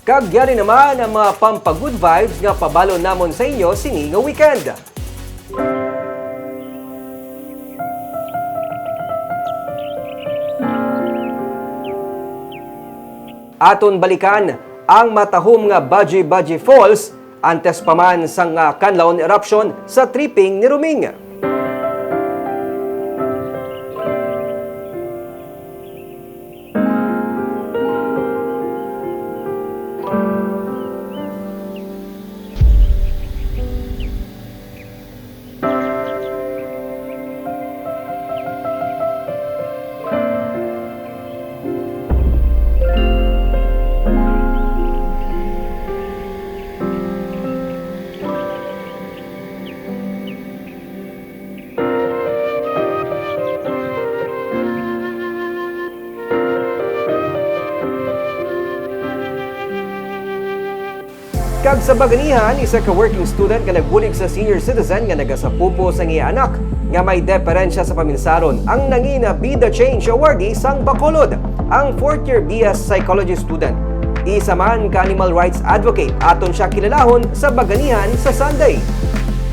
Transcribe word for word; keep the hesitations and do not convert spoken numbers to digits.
Kag yari naman ang mga pampagood vibes nga pabalon namon sa inyo sini nga weekend. Aton balikan ang matahom nga Baji-Baji Falls antes pa man sang, ah, Kanlaon eruption sa tripping ni Ruming. Kag sa Baganihan, isa ka working student nga nagbulig sa senior citizen nga nagasapupo sang iya anak nga may deperensya sa paminsaron ang nangina Bida Change Awardee sang Bacolod, ang fourth year B S Psychology student. Isa man ka animal rights advocate, aton siya kilalahon sa Baganihan sa Sunday.